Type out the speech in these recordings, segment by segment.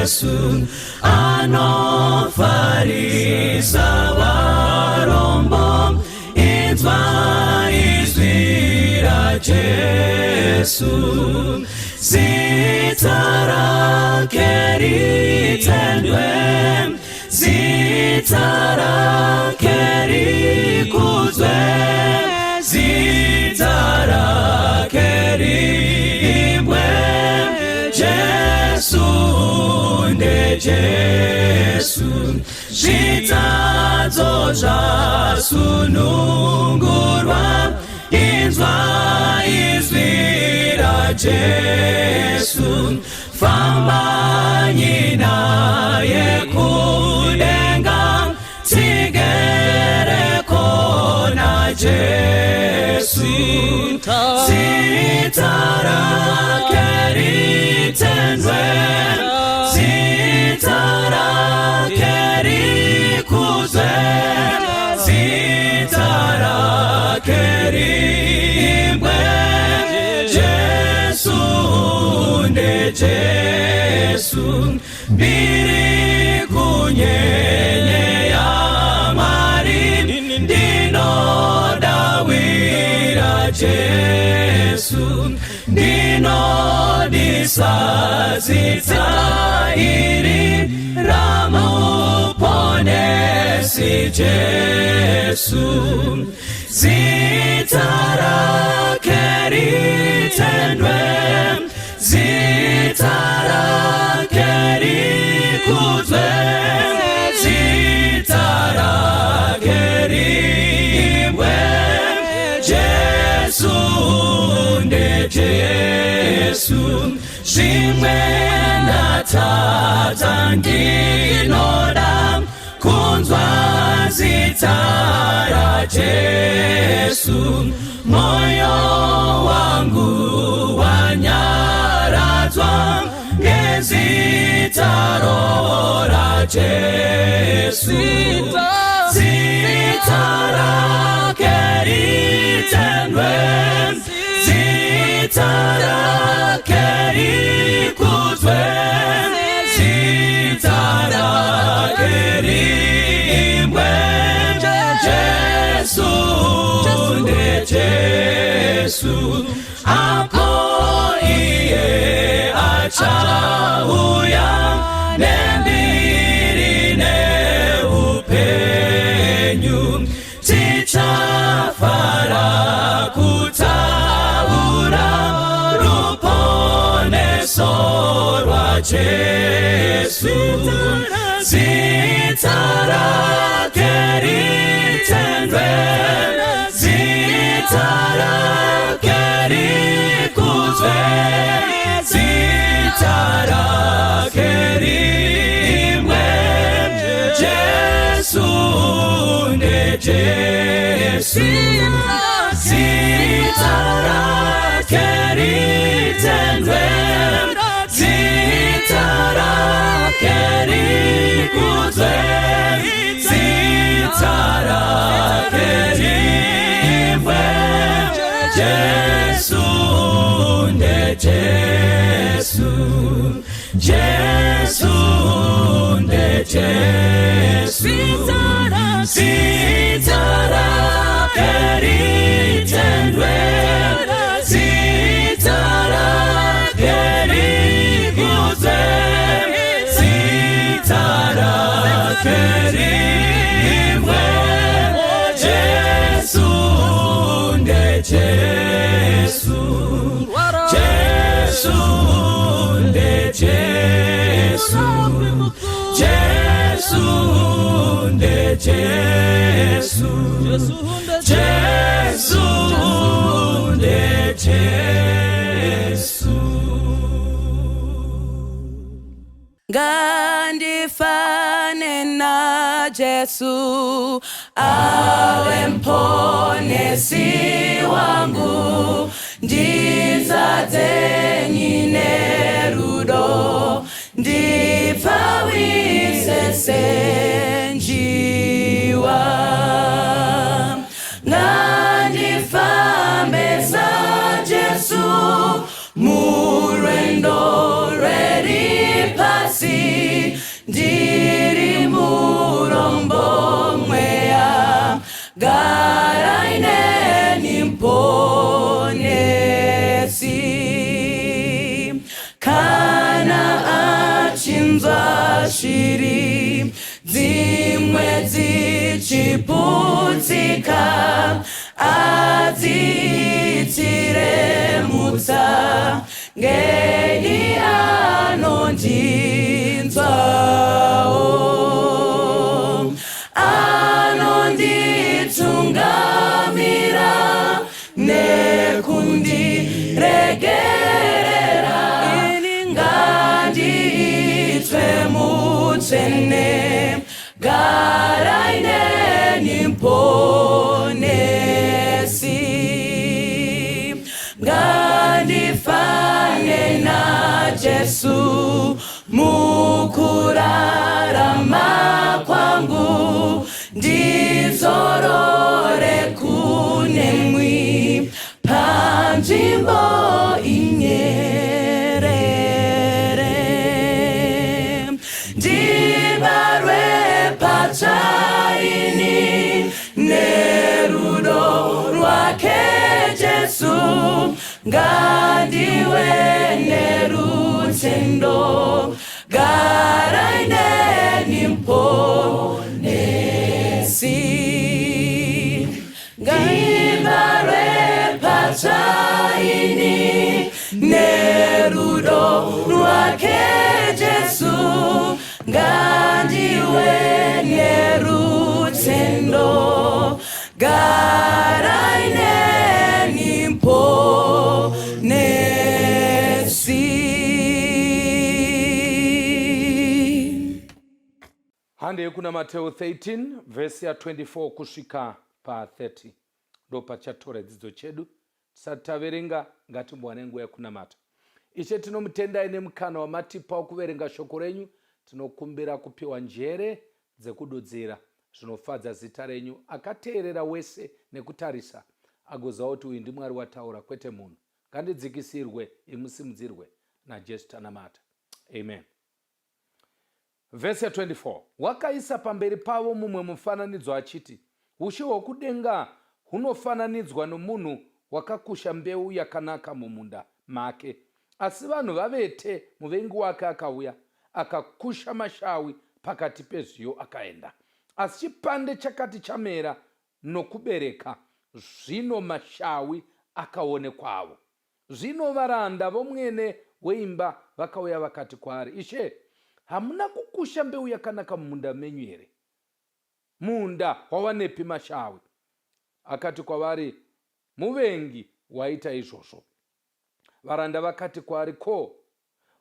Jesu anofarisa varombo. Inzwa izwi raJesu, zita rake ritendwe, zita rake rikudzwe, zita rake riimbwe. Jesu ndeJesu, zvitadzo zvasunungurwa. Inzwa izwi raJesu, fambanyi naye kudenga, tigere kona Jesu. Zita rake ritendwe, zita rake rikudzwe, zita rake riimbwe. Jesu ndeJesu, mbiri kunyenye yaMwari, ndinodawira Jesu, ndinodisa zita iri raMuponesi Jesu. Zita rake ritendwe, zita rake rikudzwe, zita rake riimbwe. Jesu ndeJesu, zvimwe ndatadza, ndinoda kunzwa zita raJesu. Moyo wangu wanyaradzwa ngezitaro raJesu. Zita rake ritendwe, zita rake rikudzwe, zita rake riimbwe. Jesu ndeJesu, apo iye achauya nembiri neupenyu, tichafara kutaura ruponeso rwaJesu. Zita rake ritendwe, zita rake rikudzwe, zita rake riimbwe. Jesu ndeJesu, zita rake ritendwe, zita rake rikudzwe, zita rake riimbwe. Jesu ndeJesu, Jesu ndeJesu, zita rake ritendwe, zita rake rikudzwe, zita rake riimbwe. Jesu ndeJesu, Jesu ndeJesu, Jesu ndeJesu, Jesu ndeJesu. Ngandifane naJesu, ave Mponesi wangu, ndizadze nerudo, ndipfawise senjiwa. Ngandifambe saJesu murwendo rweri pasi. Dzichiputsika adziitire mutsa ngenyi anondinzwawo anonditungamira nekundiregerera ini ngandiitwe mutsvene garai neni Muponesi ngandifane naJesu mukurarama kwangu ndizorore kunemwi panzvimbo inyerere ndibarwe patsva ini nerudo rwake Jesu ngandiwe nerutendo garai neni Muponesi ndibarwe patsva ini nerudo rwake Jesu ngandiwe nerutendo garai neni Muponesi. Handei kuna Mateo 13 vhesi ya24 kusvika pa30, ndo pachatora dzidzo chedu. Tisati taverenga, ngatimbowane nguva yekunamata. Ishe, tinomutendai nemukana wamatipa wekuverenga shoko renyu. Tinokumbira kupiwa njere dzekududzira zvinofadza zita renyu. Akateerera wese nekutarisa agoziva kuti uyu ndiMwari wataura, kwete munhu. Ngandidzikisirwe, imusimudzirwe. NaJesu tanamata, amen. Vhesi ya24: Wakaisa pamberi pavo mumwe mufananidzo achiti, "Ushe hwokudenga hunofananidzwa nomunhu wakakusha mbeu yakanaka mumunda make. Asi vanhu vavete, muvengi wake akauya, akakusha mashawi pakati pezviyo, akaenda. Asi chipande chakati chamera nokubereka, zvino mashawi akaonekwavo. Zvino varanda vomwene weimba vakauya vakati kwaari, 'Ishe, hamuna kukusha mbeu yakanaka mumunda menyu here? Munda wawanepi mashawi?' Akati kwavari, 'Muvengi waita izvozvo.' Varanda vakati kwaari, 'Ko,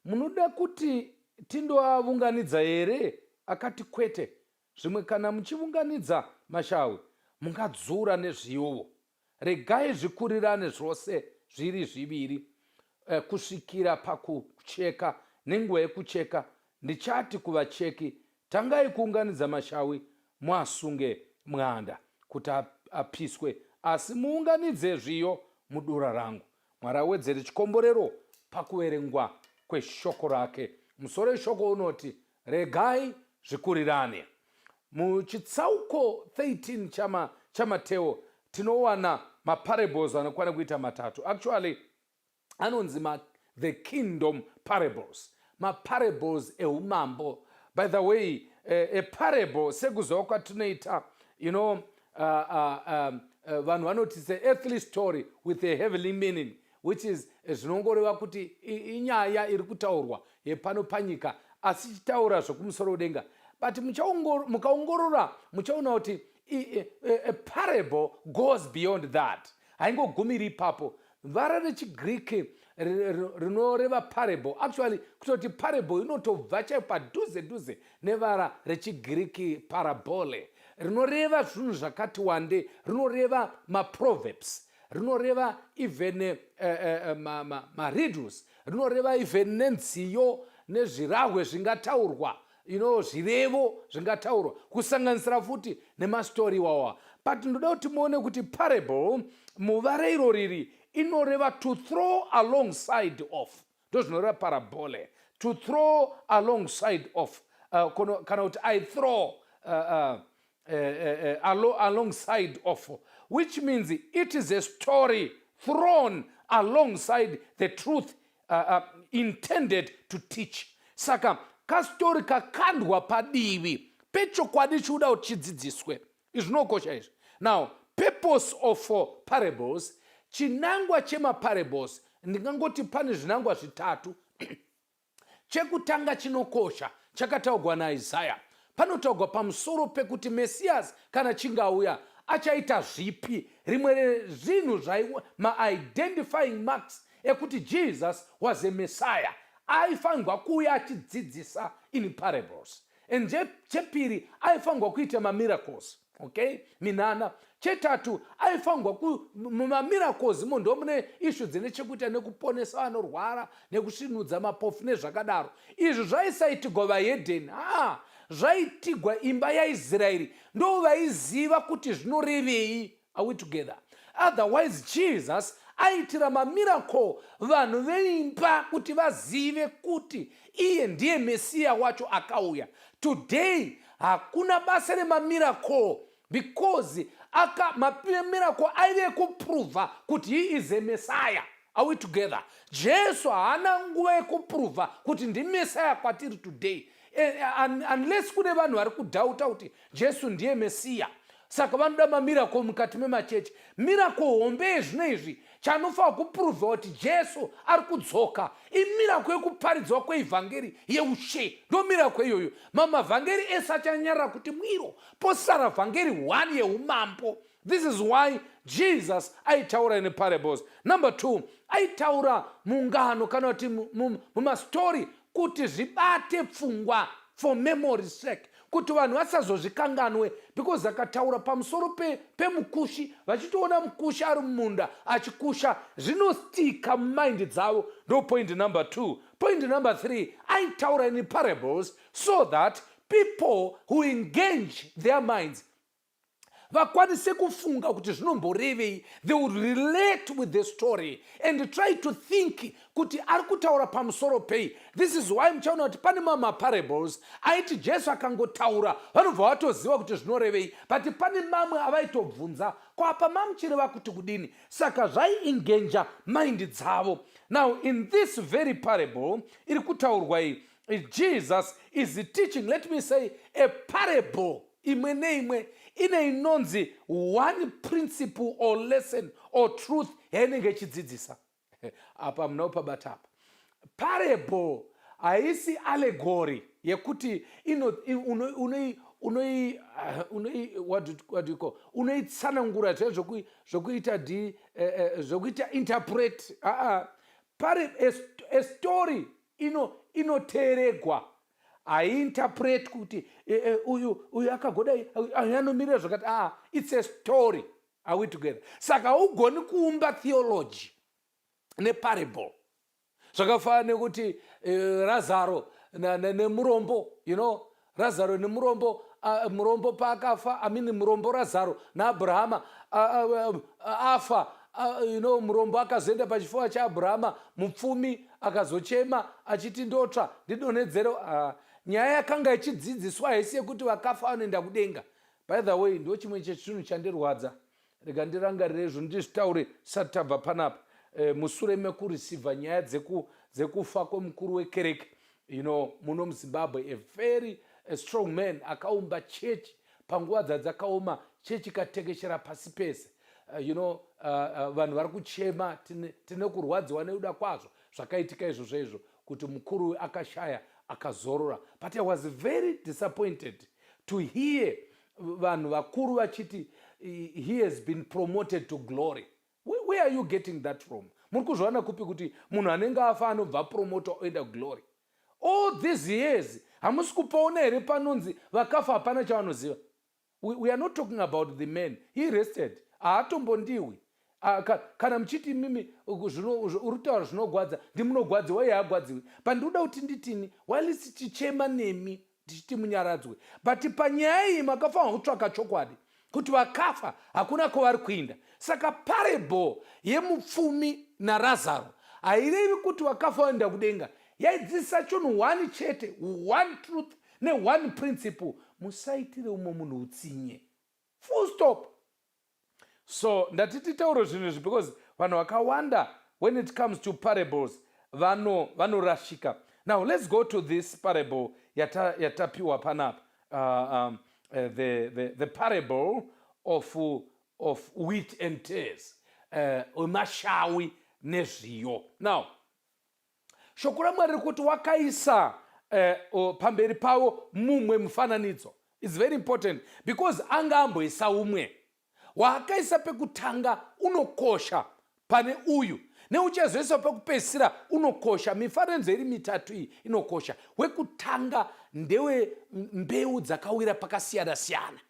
munoda kuti tindoavunganidza here?' Akati, 'Kwete, zvimwe kana muchivunganidza mashawi, mungadzura nezviyovo. Regai zvikurirane zvose zviri zviviri kusvikira pakucheka. Nenguva yekucheka ndichati kuvacheki, Tangai kuunganidza mashawi muasunge mwanda kuti apiswe, asi muunganidze zviyo mudura rangu.'" Mwari awedzere chikomborero pakuverengwa kweshoko rake. Musoro weshoko unoti, "Regai zvikurirane." Muchitsauko 13 chaMateo tinowana maparables anokwana kuita matatu. Actually anonzi the kingdom parables, maparables eumambo. By the way, a parable, sekuziva kwatinoita, vanhu vanoti it's a earthly story with a heavenly meaning, which is zvinongoreva kuti inyaya iri kutaurwa yepano panyika asi ichitaura zvokumusoro wedenga. But mukaongorora muchaona kuti a parable goes beyond that, haingogumiri ipapo. Vara rechiGreek rinoreva parable, actually kutoti parable inotobva chaipo padhuze dhuze nevara rechiGiriki parabole, rinoreva zvinhu zvakati wande. Rinoreva maproverbs, rinoreva even mariddles, rinoreva even nenziyo nezvirahwe zvingataurwa, zvirevo zvingataurwa, kusanganisira futi nemastori iwawa. But ndoda kuti muone kuti parable muvara iro riri inoreva to throw alongside of. Ndo zvinoreva parabole, to throw alongside of, kana kuti I throw alongside of, which means it is a story thrown alongside the truth intended to teach. Saka kastori kakandwa padivi pechokwadi chiuda kuti chidzidziswe. Izvi zvinokosha izvi. Now, purpose of parables, chinangwa chemaparables, ndingangoti pane zvinangwa zvitatu. Chekutanga chinokosha chakataurwa naIsaya. Panotaurwa pamusoro pekuti Mesiyasi kana achinge auya achaita zvipi. Rimwe rezvinhu zvaiwa maidentifying marks ekuti Jesus was a Messiah, aifanirwa kuuya achidzidzisa in parables. And chepiri, aifanirwa kuita mamiracles, okay, minana. Chetatu, aifanirwa mumamiracles imo ndo mune issue dzine chekuita nekuponesa vanorwara, nekusvinudza mapofu nezvakadaro. Izvi zvaisaitigwa vahedheni, haa, zvaitigwa imba yaIsraeri, ndo vaiziva kuti zvinorevei. Are we together? Otherwise Jesus aitira mamiracle vanhu veimba kuti vazive kuti iye ndiye Mesiya wacho akauya. Today hakuna basa remamiracle, because aka mamiracle aive ekuprova kuti he is a Messiah. Are we together? Jesu haana nguva yekuprova kuti ndimesaya kwatiri today, unless kune vanhu vari kudoubta kuti Jesu ndiye Mesiya, saka vanoda mamiracle mukati memachechi. Miracle hombe yezvino izvi chanofanira kuprova kuti Jesu ari kudzoka imiracle yekuparidzwa kweivhangeri yeushe. Ndo miracle iyoyo. Mamavhangeri ese achanyarara kuti mwiro, posara vhangeri 1 yeumambo. This is why Jesus aitaura in parables. Number two, aitaura mungano kana kuti mumastori kuti zvibate pfungwa, for memory sake, kuti vanhu vasazozvikanganwe, because akataura pamusoro pemukushi, vachitoona mukushi ari mumunda achikusha, zvinostika mumind dzavo. Ndo point number two. Point number three, aitaura in parables so that people who engage their minds vakwanise kufunga kuti zvinomborevei. They would relate with the story and try to think kuti ari kutaura pamusoro pei. This is why muchaona kuti pane mamwe maparables aiti Jesu akangotaura, vanobva vatoziva kuti zvinorevei, but pane mamwe avaitobvunza, kwapa mamuchireva kuti kudini? Saka zvaiengager mind dzavo. Now, in this very parable iri kutaurwa iyi, Jesus is teaching, let me say, a parable imwe neimwe ine inonzi one principle or lesson or truth yainenge ichidzidzisa. Apa munopabata apa. Parable haisi allegory yekuti what do you call, unoitsanangura chaizvo zvokuita di zvokuita interpret. Aa, pare a story inoteeregwa, haiinterpret kuti uyu akagodai, anomirira zvakati. Aa, it's a story. Are we together? Saka haugoni kuumba theology neparable. Zvakafanana nekuti Razaro nemurombo, Razaro nemurombo, murombo paakafa, I mean, murombo Razaro naAbhurahama afa, murombo akazoenda pachifuva chaAbhurahama, mupfumi akazochema achiti, "Ndotsva, ndidonhedzere." Nyaya yakanga ichidzidziswa haisi yekuti vakafa vanoenda kudenga. By the way, ndo chimwe chechinhu chandirwadza. Rega ndirangarire izvo, ndizvitaure sati tabva panapa. Musure mekureceiva nyaya dzekufa kwemukuru wekereke muno muZimbabwe, a very a strong man akaumba chechi panguva dzadzakaoma, chechi ikatekeshera pasi pese. Vanhu vari kuchema, tine kurwadziwa nekuda kwazvo zvakaitika izvozvo izvo, kuti mukuru akashaya akazorora. But I was very disappointed to hear vanhu vakuru vachiti he has been promoted to glory. Where are you getting that from? Muri kuzviwana kupi kuti munhu anenge afa anobva promotwa oenda glory? All these years hamusi kupaona here panonzi vakafa hapana chavanoziva? We are not talking about the man. He rested, haatombondiwi. Kana muchiti mimi uri kutaura zvinogwadza, ndimunogwadziwa, iye haagwadziwi. Pandinoda kuti nditini, whilst tichema nemi tichiti munyaradzwe, but panyaya iyi makafanira kutsvaka chokwadi kuti vakafa hakuna kwavari kuinda. Saka parable yemupfumi naRazaro hairevi kuti vakafa vaenda kudenga. Yaidzidzisa chinhu one chete, one truth neone principle: musaitire umwe munhu utsinye, full stop. So ndati titaure zvinhu izvi because vanhu vakawanda, when it comes to parables, vanorashika. Now let's go to this parable yatapiwa panapa. the parable of wheat and tares, wemashawi nezviyo. Now shoko raMwari riri kuti wakaisa pamberi pavo mumwe mufananidzo. It's very important because anga amboisa umwe waakaisa pekutanga, unokosha pane uyu, neuchazoisa pekupedzisira unokosha. Mifananidzo iri mitatu iyi inokosha. Wekutanga ndewe mbeu dzakawira pakasiyana-siyana,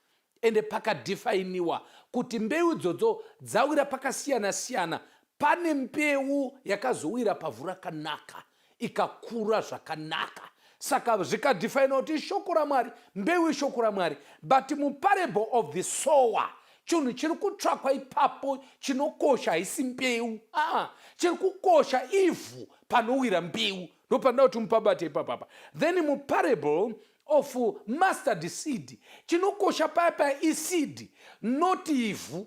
ende pakadefiniwa kuti mbeu idzodzo dzawira pakasiyana-siyana. Pane mbeu yakazowira pavhu rakanaka, ikakura zvakanaka. Saka zvikadefina kuti ishoko raMwari, mbeu ishoko raMwari. But muparable of the sower, chinhu chiri kutsvakwa ipapo chinokosha haisi mbeu. Aa, chiri kukosha ivhu panowira mbeu. Ndopanoda kuti mupabate ipapapa. Then muparable of mustard seed, chinokosha paya paya iseed, not ivhu,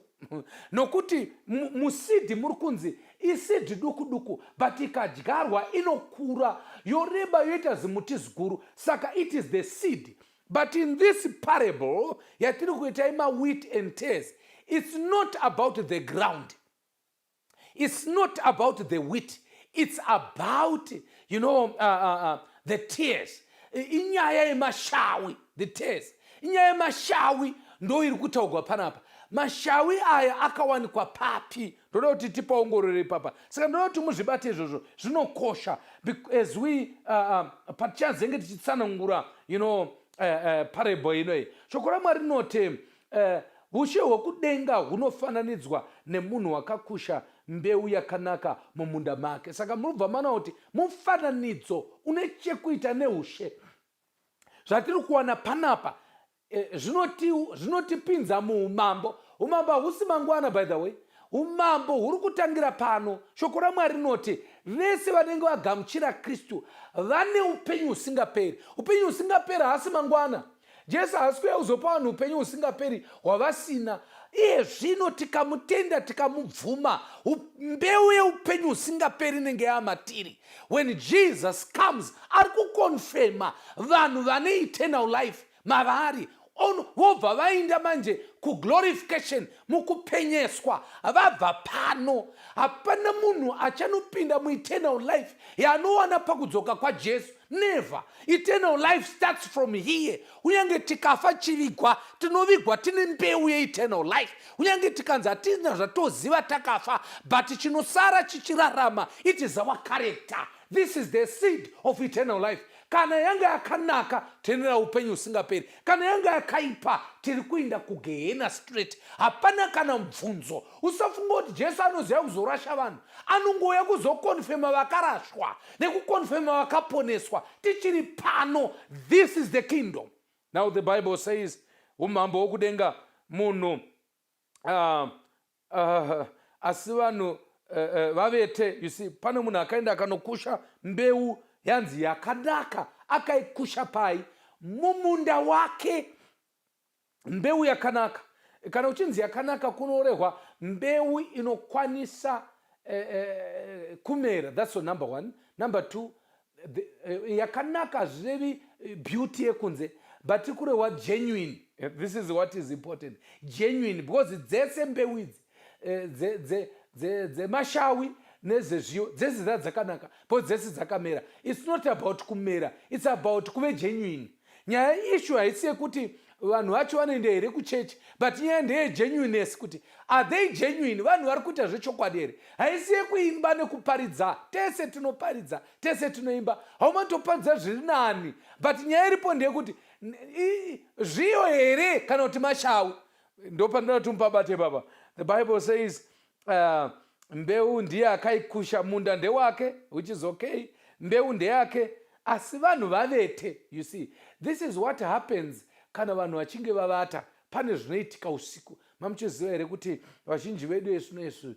nokuti museed muri kunzi iseed duku duku, but ikadyarwa inokura, yoreba, yoita zimuti ziguru. Saka it is the seed. But in this parable yatiri kuita imawheat and tares, it's not about the ground, it's not about the wheat, it's about the tares. Inyaya yemashawi, the tares. Inyaya yemashawi ndo iri kutaurwa panapa. Mashawi aya akawanikwa papi? Ndoda kuti tipaongorore ipapa. Saka ndoda kuti muzvibate izvozvo, zvinokosha as we patichazenge tichitsanangura parable inoyi. Shoko raMwari rinoti ushe hwekudenga hunofananidzwa nemunhu wakakusha mbeu yakanaka mumunda make. Saka munobva maona kuti mufananidzo une chekuita neushe. Zvatiri kuwana panapa zvinotipinza muumambo. Umambo hahusi mangwana, by the way. Umambo huri kutangira pano. Shoko raMwari rinoti vese vanenge vagamuchira Kristu vane upenyu husingaperi. Upenyu husingaperi haasi mangwana. Jesu haasi kuuya kuzopa vanhu upenyu husingaperi hwavasina iye zvino. Tikamutenda, tikamubvuma, mbeu yeupenyu husingaperi inenge yamatiri. When Jesus comes, ari kuconfirma vanhu vane eternal life mavari. Vobva vainda manje kuglorification, mukupenyeswa vabva pano. Hapana munhu achanopinda mueternal life yaanowana pakudzoka kwaJesu. Never. Eternal life starts from here. Kunyange tikafa chivigwa, tinovigwa tine mbeu yeeternal life. Kunyange tikanzi hatina zvatoziva takafa, but chinosara chichirarama, it is our character. This is the seed of eternal life. Kana yanga yakanaka, tinoenda upenyu husingaperi. Kana yanga yakaipa, tiri kuinda kugehena straight. Hapana kana mubvunzo. Usafunga kuti Jesu anoziva kuzorasha vanhu. Anongouya kuzoconfirma vakarashwa nekuconfirma vakaponeswa tichiri pano. This is the kingdom. Now the Bible says umambo hwokudenga munhu asi vanhu vavete. You see, pane munhu akaenda akanokusha mbeu yanzi yakanaka. Akaikusha pai? Mumunda wake. Mbeu yakanaka, kana uchinzi yakanaka, kunorehwa mbeu inokwanisa kumera. That's number one. Number two, yakanaka hazvirevi beauty yekunze, but kurehwa genuine. This is what is important, genuine, because dzese mbeu idzi dzemashawi nezezviyo dzese dza dzakanaka because dzese dzakamera. It's not about kumera, it's about kuve genuine. Nyaya, issue haisi yekuti vanhu vacho vanoenda here kuchechi, but nyaya ndeyegenuineness, kuti are they genuine? Vanhu vari kuita zvechokwadi here? Haisi yekuimba nekuparidza. Tese tinoparidza, tese tinoimba, haumatoparidza zviri nani, but nyaya iripo ndeyekuti zviyo here kana kuti mashawi? Ndopandinoda kuti mupabate baba. The Bible says mbeu ndiye akaikusha, munda ndewake, which is okay, mbeu ndeyake, asi vanhu vavete. You see, this is what happens kana vanhu vachinge vavata. Pane zvinoitika usiku. Mamuchiziva here kuti vazhinji vedu isu nesu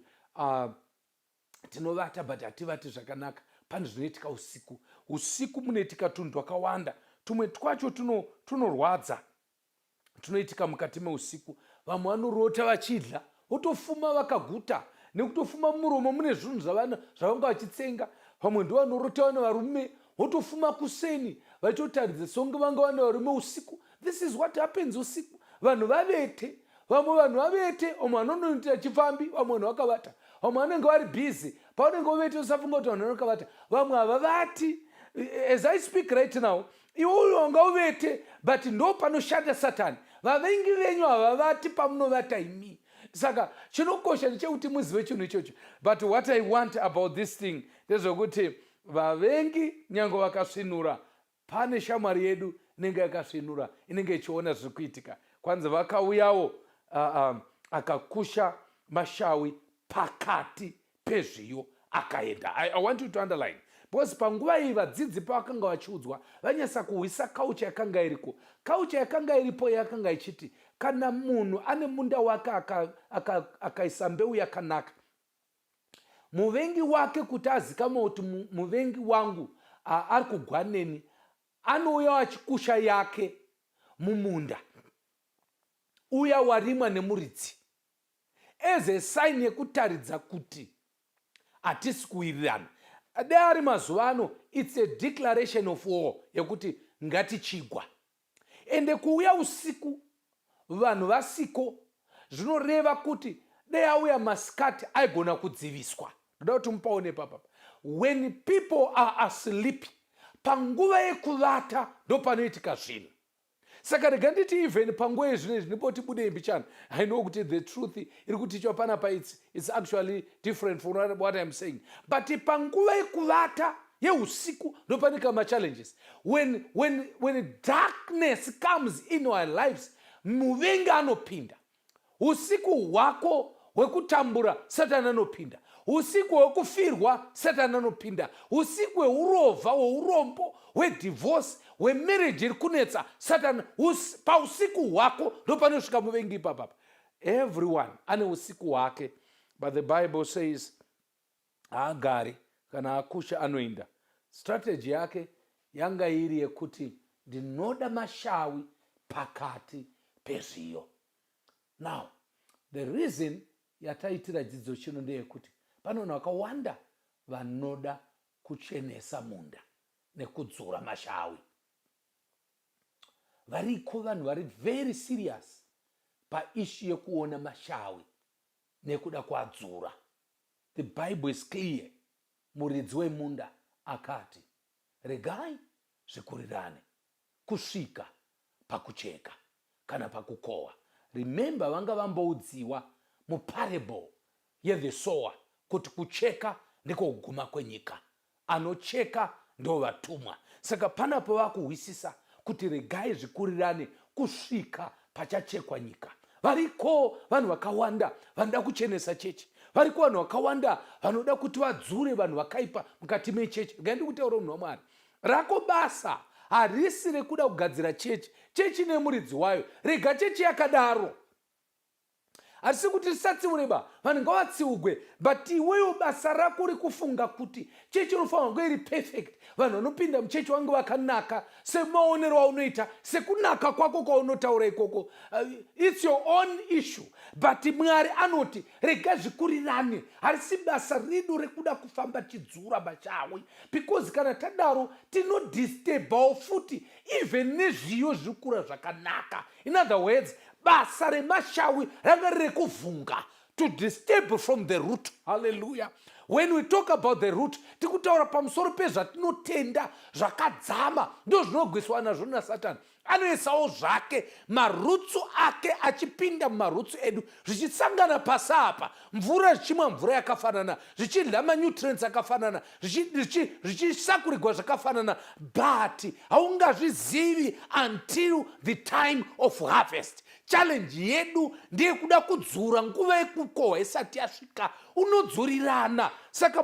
tinovata, but hativati zvakanaka? Pane zvinoitika usiku. Usiku munoitika tunhu twakawanda. Tumwe twacho tunorwadza, tunoitika mukati meusiku. Vamwe vanorota vachidya, votofuma vakaguta, nekutofuma muromo mune zvinhu zvavanga vachitsenga. Vamwe ndo vanorota vane varume, votofuma kuseni vachitotaridza songe vanga vane varume usiku. This is what happens usiku vanhu vavete. Vamwe vanhu vavete, vamwe vanonoita chifambi, vamwe vanhu vakavata, vamwe vanenge vari busy. Paunenge uvete, usafunga kuti vanhu vanokavata. Vamwe havavati. As I speak right now, iwe uyo wanga uvete, but ndo panoshanda Satani. Vavengi venyu havavati pamunovata imi. Saka chinokosha ndechekuti muzive chinhu ichocho. But what I want about this thing ndezvekuti vavengi nyange vakasvinura, pane shamwari yedu inenge yakasvinura, inenge ichiona zviri kuitika. Kwanzi vakauyawo, akakusha mashawi pakati pezviyo, akaenda. I want you to underline, because panguva iyi vadzidzi pavakanga vachiudzwa, vanyatsa kuhwisa culture yakanga iriko. Culture yakanga iripo yakanga ichiti kana munhu ane munda wake, akaisa mbeu yakanaka, muvengi wake kuti azikamwa kuti muvengi wangu ari kugwa neni, anouya achikusha yake mumunda uya warimwa nemuridzi as a sign yekutaridza kuti hatisi kuwirirana. Dai ari mazuva ano, it's a declaration of war yekuti ngatichigwa. Ende kuuya usiku vanhu vasiko zvinoreva kuti dai auya masikati aigona kudziviswa. Ndoda kuti mupaone papapa. When people are asleep, panguva yekuvata, ndo panoitika zvinhu. Saka rega nditi, even panguva yezvino izvi, ndipo tibude mbichana. I know kuti the truth iri kutichwa panapa, it's actually different from what I'm saying, but panguva yekuvata yeusiku ndo paneka machallenges. When darkness comes in our lives, muvengi anopinda. Usiku hwako hwekutambura, Satani anopinda. Usiku hwekufirwa, Satani anopinda. Usiku hweurovha, hweurombo, hwedivorce, hwemarriage iri kunetsa, Satani. Pausiku hwako ndo panosvika muvengi ipapapa. Everyone ane usiku hwake, but the Bible says haagari. Kana akusha, anoenda. Strategy yake yanga iri yekuti ndinoda mashawi pakati pezviyo. Now, the reason yataitira dzidzo chino ndeyekuti pane vanhu vakawanda vanoda kuchenesa munda nekudzura mashawi. Variko vanhu vari very serious paissue yekuona mashawi nekuda kuadzura. The Bible is clear. Muridzi wemunda akati regai zvikurirane kusvika pakucheka kana pakukohwa. Remember, vanga vamboudziwa muparable yethe sower kuti kucheka ndiko kuguma kwenyika, anocheka ndo vatumwa. Saka panapo vakuhwisisa kuti regai zvikurirane kusvika pachachekwa nyika. Variko vanhu vakawanda vanoda kuchenesa chechi. Variko vanhu vakawanda vanoda kuti vadzure vanhu vakaipa mukati mechechi. Regai ndikutaura, munhu waMwari, rako basa harisi rekuda kugadzira chechi. Chechi nemuridzi wayo, rega chechi yakadaro. Harisi kuti risatsiure ba, vanhu ngavatsiugwe, but iwewo basa rako rekufunga kuti chechi inofanirwa kunge iri perfect, vanhu vanopinda muchechi vange vakanaka semaonero aunoita, sekunaka kwako kwaunotaura ikoko, it's your own issue. But Mwari anoti rega zvikurirane. Harisi basa redu rekuda kufamba tichidzura mashawi, because kana tadaro tinodisturbawo futi even nezviyo zviri kukura zvakanaka. In other words, basa remashawi ranga riri rekuvhunga, to disturb from the root. Hallelujah. When we talk about the root, tikutaura pamusoro pezvatinotenda zvakadzama. Ndo zvinogwiswa nazvo naSatani. Anoisawo zvake marutsu ake achipinda mumarutsu edu, zvichisangana pasi apa, mvura zvichimwa mvura yakafanana, zvichidya manutrients akafanana, zvichisakurigwa zvakafanana, but haungazvizivi until the time of harvest. Challenge yedu ndeyekuda kudzura nguva yekukohwa isati yasvika. Unodzurirana. Saka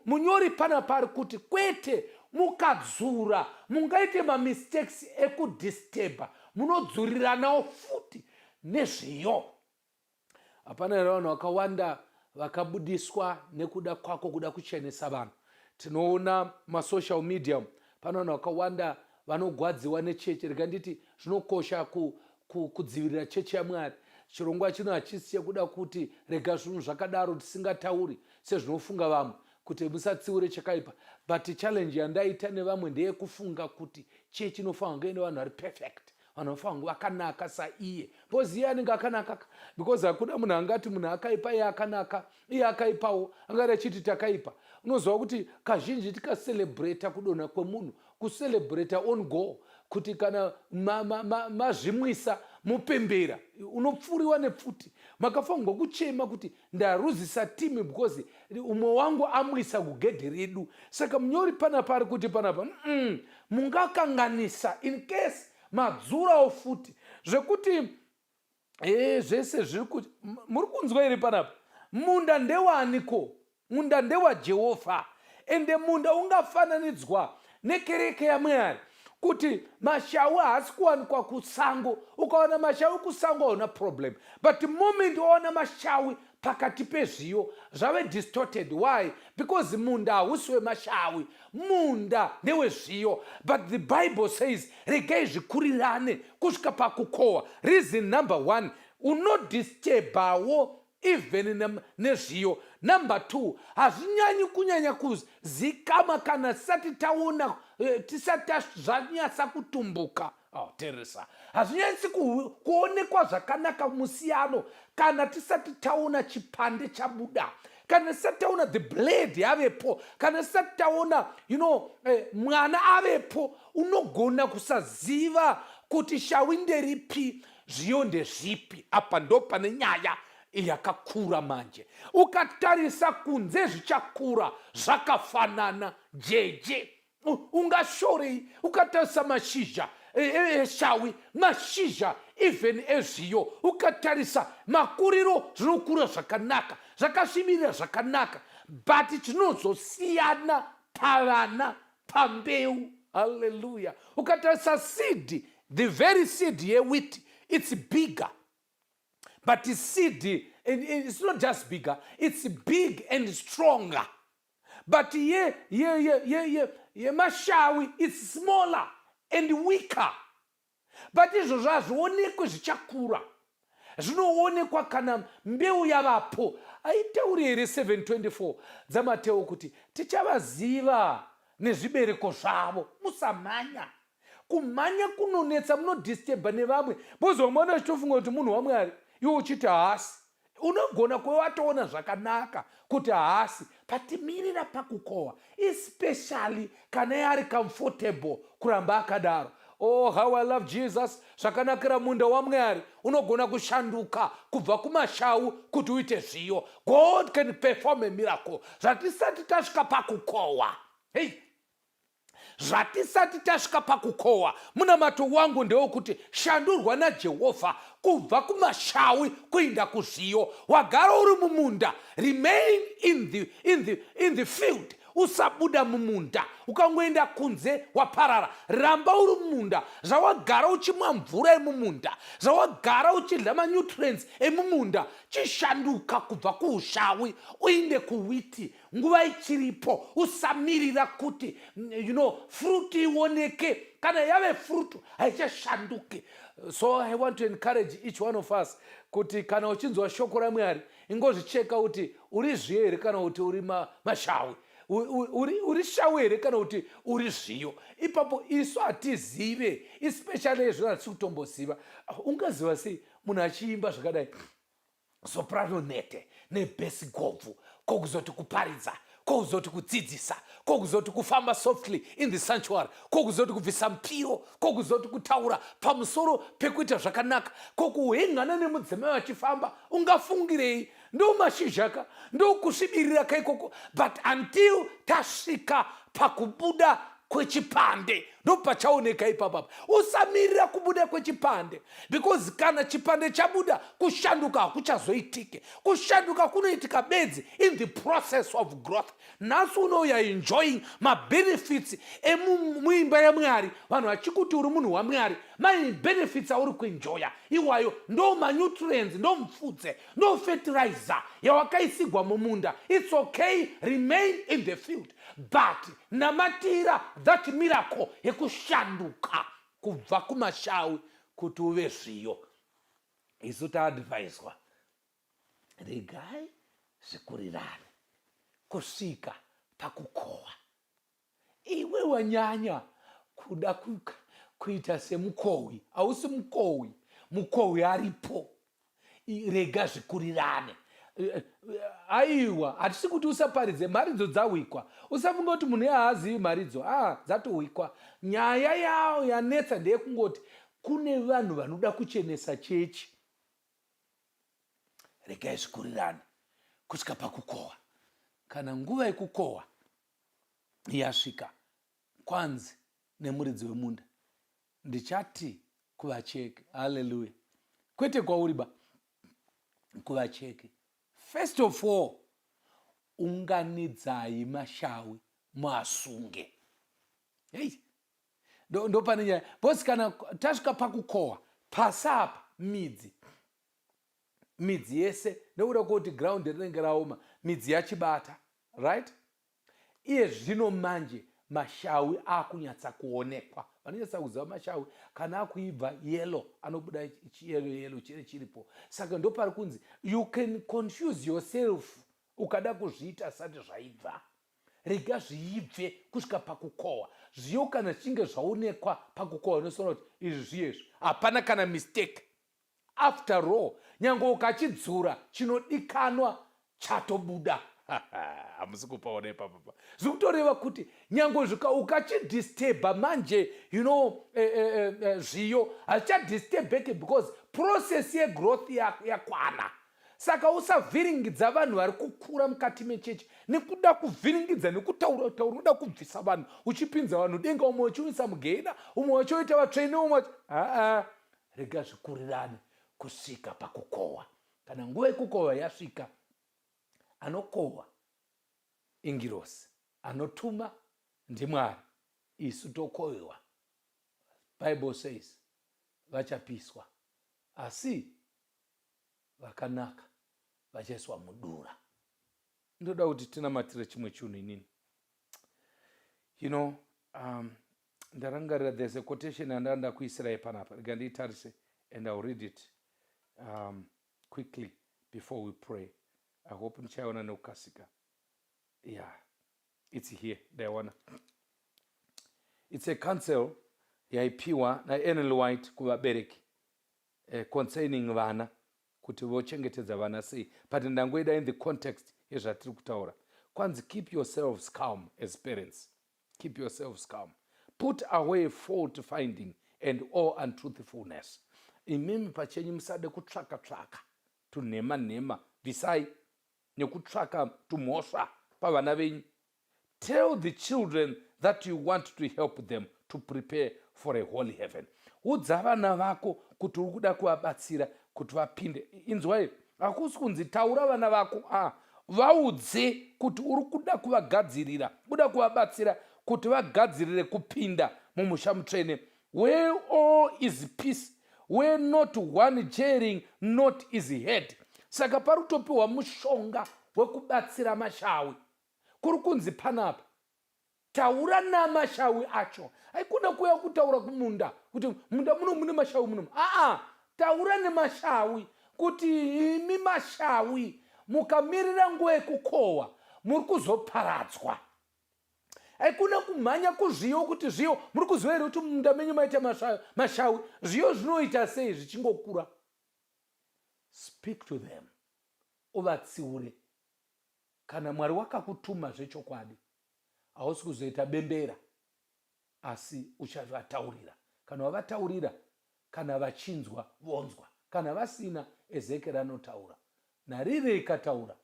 munyori panapa ari kuti kwete, mukadzura mungaite mamistakes ekudisturba, munodzuriranawo futi nezviyo. Hapana here vanhu vakawanda vakabudiswa nekuda kwako kuda kuchenesa vanhu? Tinoona masocial media, pane vanhu vakawanda vanogwadziwa nechechi. Rega nditi zvinokosha kudzivirira chechi yaMwari. Chirongwa chino hachisi chekuda kuti rega zvinhu zvakadaro tisingatauri sezvinofunga vamwe kuti musatsiure chakaipa, but challenge yandaita nevamwe ndeyekufunga kuti chechi inofanira kunge ine vanhu vari perfect. Vanhu vafanira kunge vakanaka saiye, because iye anenge akanaka, because hakuna munhu angati munhu akaipa iye akanaka. Iye akaipawo angati achiti takaipa. Unoziva kuti kazhinji tikacelebrata kudonha kwemunhu, kucelebrata own goal, kuti kana mazvimwisa mupembera, unopfuriwa nepfuti. Makafanirwa kuchema kuti ndaruzisa team because umwe wangu amwisa kugedhe redu. Saka munyori panapa ari kuti panapa mungakanganisa in case madzurawo futi zvekuti zvese zviri kuti muri kunzwa here panapa? Munda ndewaniko? Munda ndewaJehovha. Ende munda ungafananidzwa nekereke yaMwari, kuti mashawi haasi kuwanikwa kusango. Ukawana mashawi kusango, hauna problem, but moment wawana mashawi pakati pezviyo, zvave distorted. Why? Because munda hausi wemashawi, munda ndewezviyo. But the Bible says regai zvikurirane kusvika pakukohwa. Reason number one, unodisturbawo even nezviyo. Number two, hazvinyanyi kunyanya kuzikama kana tisati taona, tisati zvanyatsa kutumbuka. Oh, teresa, hazvinyanyisi kuonekwa zvakanaka musiyano kana tisati taona chipande chabuda, kana tisati taona the blade yavepo, kana tisati taona mwana avepo. Unogona kusaziva kuti shawi nderipi, zviyo ndezvipi. Apa ndo pane nyaya yakakura manje. Ukatarisa kunze, zvichakura zvakafanana jeje. Ungashorei ukatarisa mashizha eshawi, mashizha even ezviyo? Ukatarisa makuriro, zvinokura zvakanaka, zvakasvibirira zvakanaka, but chinozosiyana pavana, pambeu. Halleluya! Ukatarisa seed, the very seed yewheat, it's bigger, but the seed, and it's not just bigger, it's big and stronger, but ye ye ye ye ye yemashawi, it's smaller and weaker. But izvozvo hazvionekwi zvichakura, zvinoonekwa kana mbeu yavapo. Aitauri here 724 dzaMateo kuti tichavaziva nezvibereko zvavo? Musamhanya. Kumhanya kunonetsa, munodisturba nevamwe, because vamwe vana vachitofunga kuti munhu waMwari, iwe uchiti haasi. Unogona kuve watoona zvakanaka kuti haasi. Patimirira pakukohwa, especially kana iye ari comfortable kuramba akadaro. Oh, how I love Jesus! Zvakanakira munda waMwari, unogona kushanduka kubva kumashau kuti uite zviyo. God can perform a miracle zvatisati tasvika pakukohwa. Hei, zvatisati tasvika pakukohwa, munamato wangu ndewekuti shandurwa naJehovha kubva kumashawi kuinda kuzviyo. Wagara uri mumunda, remain in the field. Usabuda mumunda. Ukangoenda kunze, waparara. Ramba uri mumunda. Zvawagara uchimwa mvura yemumunda, zvawagara uchidya manutrients emumunda, chishanduka kubva kuushawi uinde kuwheat nguva ichiripo. Usamirira kuti fruit ioneke. Kana yave fruit, haichashanduki. So I want to encourage each one of us kuti kana uchinzwa shoko raMwari, ingozvicheka kuti uri zviyo here kana kuti uri mashawi, uri shawi here kana kuti uri zviyo. Ipapo isu hatizive, especially izvo hatisi kutomboziva. Ungaziva sei munhu achiimba zvakadai, soprano nete nebass gobvu, kokuzoti kuparidza, kokuzoti kudzidzisa, kokuzoti kufamba softly in the sanctuary, kokuzoti kubvisa mupiro, kokuzoti kutaura pamusoro pekuita zvakanaka, kokuhengana nemudzimai vachifamba, ungafungirei? Ndo mashizha ka, ndokusvibirira kaikoko. But until tasvika pakubuda kwechipande, ndopachaoneka ipapapa. Usamirira kubuda kwechipande, because kana chipande chabuda, kushanduka hakuchazoitike. Kushanduka kunoitika bedzi in the process of growth. Nhasi unouya enjoying mabenefits emuimba yaMwari, vanhu vachikuti uri munhu waMwari. Mabenefits auri kuenjoya iwayo ndo manutrients, ndo mupfudze, ndo fertilizer yawakaisigwa mumunda. It's okay, remain in the field, but namatira that miracle yekushanduka kubva kumashawi kuti uve zviyo. Isu taadvaiswa, regai zvikurirane kusvika pakukohwa. Iwe wanyanya kuda. kuita semukohwi. Hausi mukohwi, mukohwi aripo. Rega zvikurirane. Aiwa, hatisi kuti usaparidze, mharidzo dzahwikwa. Usafunga kuti munhu haazivi mharidzo. Ah, dzatohwikwa. Nyaya yawo yanetsa ndeyekungoti kune vanhu vanoda kuchenesa chechi. Regai zvikurirane kusvika pakukohwa. Kana nguva yekukohwa yasvika, kwanzi nemuridzi wemunda, ndichati kuvacheke. Haleluya. Kwete kwauri ba, kuvacheke. First of all, unganidzai mashawi muasunge. Hey, ndopane nyaya because kana tasvika pakukohwa pasi apa midzi, midzi yese nekuda kwekuti ground rinenge raoma, midzi yachibata, right? Iye zvino manje mashawi akunyatsa kuonekwa. Vanonyatsa kuziva mashawi kana akuibva yellow, anobuda chiyellow yellow chiri chiripo. Saka ndopari kunzi you can confuse yourself ukada kuzviita sati zvaibva. Rega zviibve kusvika pakukohwa. Zviyo kana zvichinge zvaonekwa pakukohwa unosoona kuti izvi zviyo izvi, hapana kana mistake. After all, nyange ukachidzura chinodikanwa chatobuda. Hamusi kupaona ipapa pa. Zviri kutoreva kuti nyange zvika ukachidisturba manje, you know, zviyo hazvichadisturbeke because process yegrowth yakwana. Saka usavhiringidza vanhu vari kukura mukati mechechi nekuda kuvhiringidza nekutaura taura, unoda kubvisa vanhu uchipinza vanhu denga, umwe uchiunisa mugehena, umwe uchiita vatsvene, umwe aa. Rega zvikurirane kusvika pakukohwa. Kana nguva yekukohwa yasvika, anokohwa ingirosi, anotuma ndiMwari, isu tokohwewa. Bible says vachapiswa, asi vakanaka vachaiswa mudura. Ndoda kuti tinamatire chimwe chinhu inini. You know, ndarangarira there's a quotation yandanga ndakuisirai panapa. Rega ndiitarise and I'll read it quickly before we pray. I hope ndichaiona nekukasika. Yeah, it's here. Ndaiona. It's a counsel yaipiwa naEllen White kuvabereki concerning vana, kuti vochengetedza vana sei, but ndangoida in the context yezvatiri kutaura. Kwanzi, "Keep yourselves calm as parents. Keep yourselves calm. Put away fault finding and all untruthfulness." Imimi pachenyu musade kutsvaka tsvaka tunhema nhema, bvisai nekutsvaka tumhosva pavana venyu. "Tell the children that you want to help them to prepare for a holy heaven." Udza vana vako kuti uri kuda kuvabatsira kuti vapinde. Inzwai, hakusi kunzi taura vana vako, ah, vaudze kuti uri kuda kuvagadzirira, kuda kuvabatsira kuti vagadzirire kupinda mumusha mutsvene, where all is peace, where not one jarring note is heard. Saka pari kutopiwa mushonga wekubatsira mashawi. Kuri kunzi panapa taura namashawi acho. Haikona kuuya kutaura kumunda kuti munda muno mune mashawi muno. Aa, taura nemashawi kuti imi mashawi, mukamirira nguva yekukohwa muri kuzoparadzwa. Haikuna kumhanya kuzviyo kuti zviyo, muri kuziva here kuti munda menyu maita mashawi? Zviyo zvinoita sei zvichingokura? Speak to them, uvatsiure. Kana Mwari wakakutuma zvechokwadi, hausi kuzoita bembera, asi uchavataurira. Kana wavataurira, kana vachinzwa vonzwa, kana vasina, Ezekiel anotaura, nharire ikataura,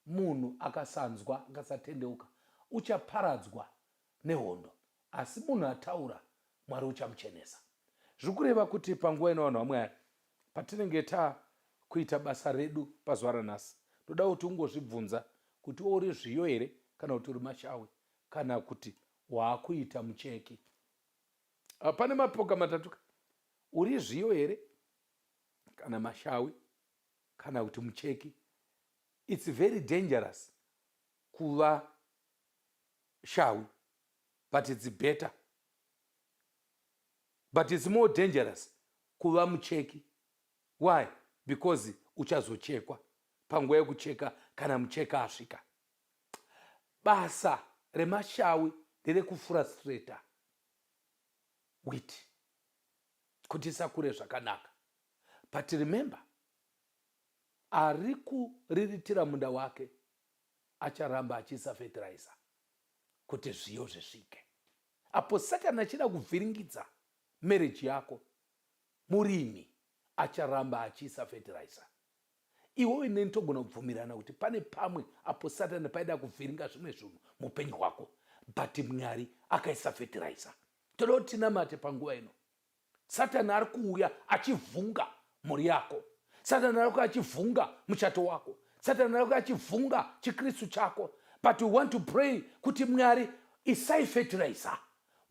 munhu akasanzwa akasatendeuka uchaparadzwa nehondo, asi munhu ataura, Mwari uchamuchenesa. Zviri kureva kuti panguva ino, vanhu vaMwari, patinenge takuita basa redu pazuva ranhasi, ndoda kuti ungozvibvunza kuti uri zviyo here kana kuti uri mashawi kana kuti waakuita mucheki. Pane mapoka matatu ka: uri zviyo here kana mashawi kana kuti mucheki. It's very dangerous kuva shawi, but it's better, but it's more dangerous kuva mucheki. Why? Because uchazochekwa panguva yekucheka kana mucheka asvika. Basa remashawi nderekufrustrata wheat. Kuti isakure zvakanaka. But remember, ari kuriritira munda wake acharamba achiisa fertilizer kuti zviyo zvisvike. Apo Satani achida kuvhiringidza marriage yako, murimi acharamba achiisa fertilizer. Iwewe neni togona kubvumirana kuti pane pamwe apo Satani paida kuvhiringa zvimwe zvinhu muupenyu hwako, but Mwari akaisa fertilizer. Toda kuti tinamate panguva ino. Satani ari kuuya achivhunga mhuri yako. Satani ari kuuya achivhunga muchato wako. Satani ari kuuya achivhunga chiKristu chako. But we want to pray kuti Mwari isai fertilizer,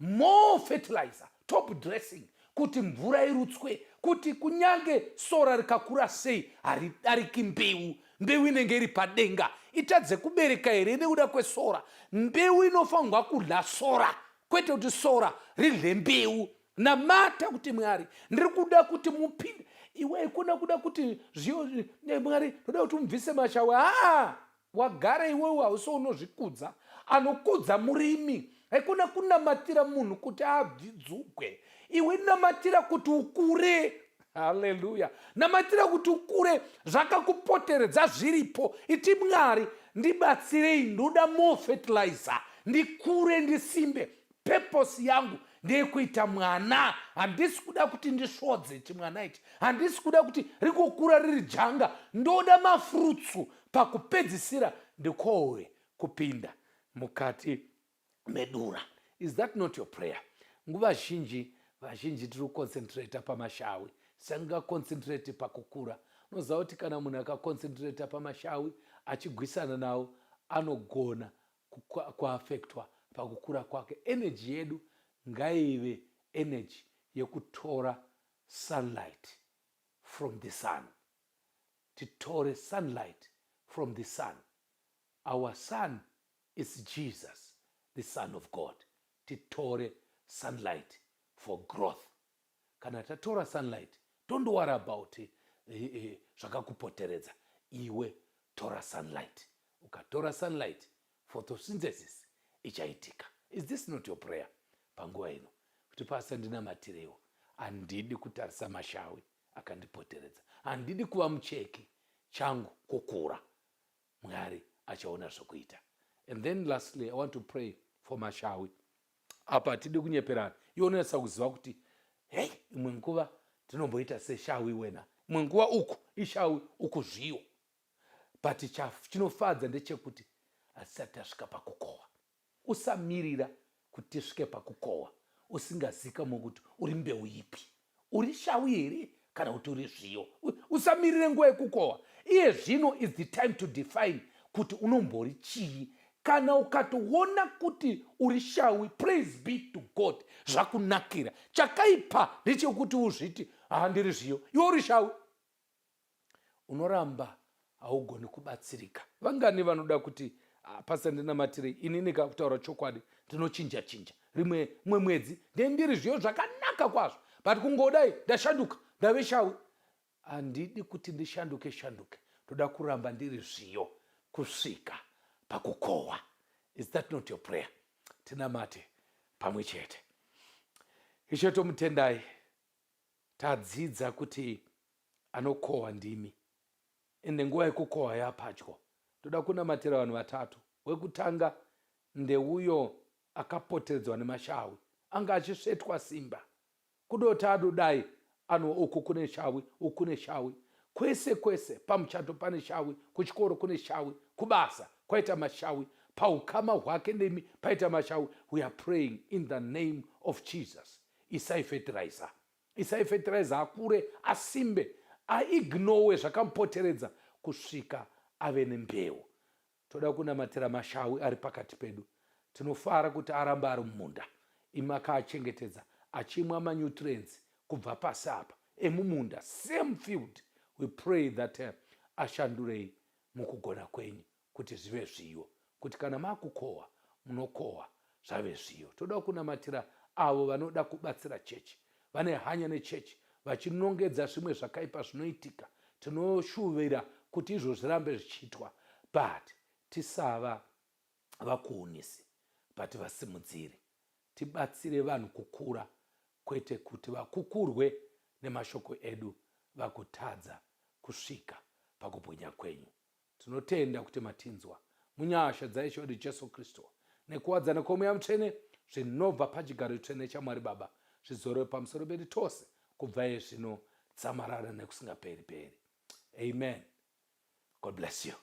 more fertilizer, top dressing, kuti mvura irutswe, kuti kunyange sora rikakura sei haridariki mbeu. Mbeu inenge iri padenga itadze kubereka here nekuda kwesora? Mbeu inofanirwa kudya sora, kwete kuti sora ridle mbeu. Namata kuti Mwari, ndiri kuda kuti mupinde. Iwe haikona kuda kuti zviyo, Mwari, ndoda kuti mubvise mashawi. Haa, wagara iwewe hausi unozvikudza. Anokudza murimi. Haikona kunamatira munhu kuti abvidzugwe. Iwe namatira kuti ukure. Haleluya. Namatira kuti ukure zvakakupoteredza zviripo. Iti Mwari, ndibatsirei, ndoda more fertilizer. Ndikure ndisimbe. Purpose yangu ndeyekuita mwana. Handisi kuda kuti ndisvodze chimwana ichi. Handisi kuda kuti ringokura riri janga. Ndoda mafrutsu pakupedzisira ndikohwe kupinda mukati medura. Is that not your prayer? Nguva zhinji vazhinji tiri kuconcentrata pamashawi, tisangaconcentrate pakukura. Unoziva kuti kana munhu akaconcentrata pamashawi achigwisana nawo anogona kuaffectwa pakukura kwake. Energy yedu ngaive energy yekutora sunlight from the sun. Titore sunlight from the sun. Our sun is Jesus, the Son of God. Titore sunlight for growth. Kana tatora sunlight, don't worry about zvakakupoteredza. Iwe tora sunlight. Ukatora sunlight, photosynthesis ichaitika. Is this not your prayer panguva ino? Kuti Pastor ndinamatirewo. Handidi kutarisa mashawi akandipoteredza. Handidi kuva mucheki, changu kukura. Mwari achaona zvokuita. And then lastly, I want to pray for mashawi. Apa hatidi kunyeperana. Iwe unonyatsa kuziva kuti hey, imwe nguva ndinomboita seshawi wena, imwe nguva uku ishawi, uku zviyo. But chinofadza ndechekuti hatisati tasvika pakukohwa. Usamirira kuti tisvike pakukohwa usingazikamwe kuti uri mbeu ipi, uri shawi here kana kuti uri zviyo. Usamirire nguva yekukohwa. Iye zvino is the time to define kuti unombori chii. Kana ukatoona kuti uri shawi, praise be to God, zvakunakira. Chakaipa ndechekuti uzviti haa ndiri zviyo, iwe uri shawi. Unoramba haugoni kubatsirika. Vangani vanoda kuti Pastor ndinamatirei, inini kutaura chokwadi ndinochinja chinja. Rimwe mumwe mwedzi ndendiri zviyo zvakanaka kwazvo, but kungodai ndashanduka ndave shawi. Handidi kuti ndishanduke shanduke, ndoda kuramba ndiri zviyo kusvika pakukohwa. Is that not your prayer? Tinamate pamwe chete. Ishe tomutendai, tadzidza kuti anokohwa ndimi, ende nguva yekukohwa yapadyo. Ndoda kunamatira vanhu vatatu. Wekutanga ndeuyo akapoteredzwa nemashawi, anga achisvetwa simba kudoti adodai ano, uku kune shawi, uku kune shawi, kwese kwese, pamuchato pane shawi, kuchikoro kune shawi, kubasa kwaita mashawi, paukama hwake nemi paita mashawi. We are praying in the name of Jesus. Isai fertilizer, isai fertilizer, akure asimbe, aignowe zvakamupoteredza kusvika ave nembeu. Toda kunamatira mashawi ari pakati pedu. Tinofara kuti aramba ari mumunda, imi akaachengetedza achimwa manutrients kubva pasi apa emumunda, same field. We pray that ashandurei mukugona kwenyu kuti zvive zviyo, kuti kana makukohwa munokohwa zvave zviyo. Toda kunamatira avo vanoda kubatsira chechi, vane hanya nechechi, vachinongedza zvimwe zvakaipa zvinoitika. Tinoshuvira kuti izvo zvirambe zvichiitwa, but tisava vakuunisi but vasimudziri. Tibatsire vanhu kukura, kwete kuti vakukurwe. nemashoko edu vagotadza kusvika pakubwinya kwenyu. Tinotenda kuti matinzwa munyasha dzaIshe wedu Jesu Kristu nekuwadzana kwoMweya Mutsvene zvinobva pachigaro chitsvene chaMwari Baba zvizorove pamusoro pedu tose kubva iye zvino dzamarara nekusingaperi peri. Amen. God bless you.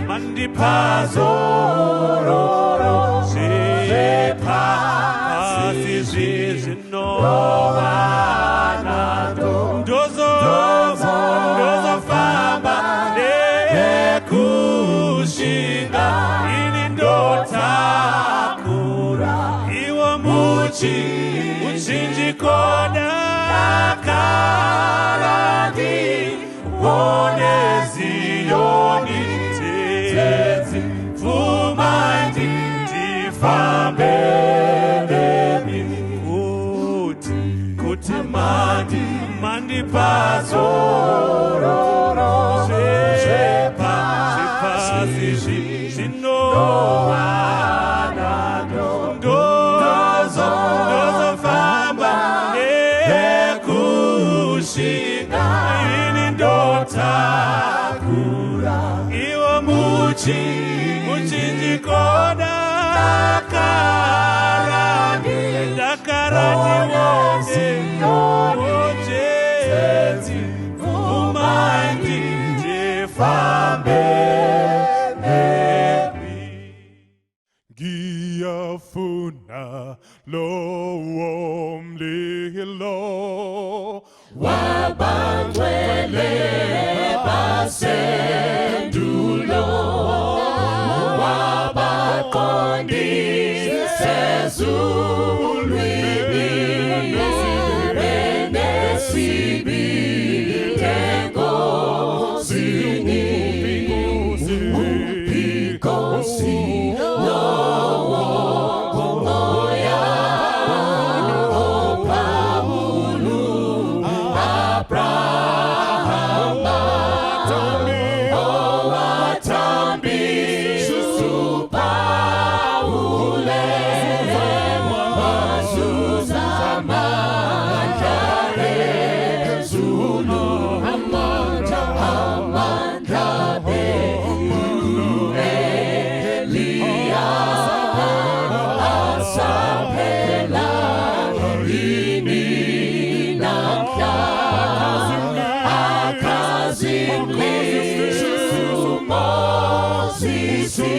Mandipazororo zvepasi zvinowanado ndozofamba nekushinga ini ndotakura iwo muchi muchinjikoda karandi wone Ziyoni tenzi pfumai ndifambe nemi kuti kuti mandi mandipa zororo zvepasi zvinowanado ndozofamba nekushinga ini ndotakura iwo muchi muchinjikona dakarani dakarani wone pfumai ndifambe nemi. Ngiyafuna lowo mlilo Wabangcwele basendulo wabaqondise ezulwini benesibindi enkosini uphi lowo moya oPawulu Abrahama owathambisa uPawule wazuza amandla ezulu amandla amandla Eliya asaphela yini namhla akazimlisa uMosisi.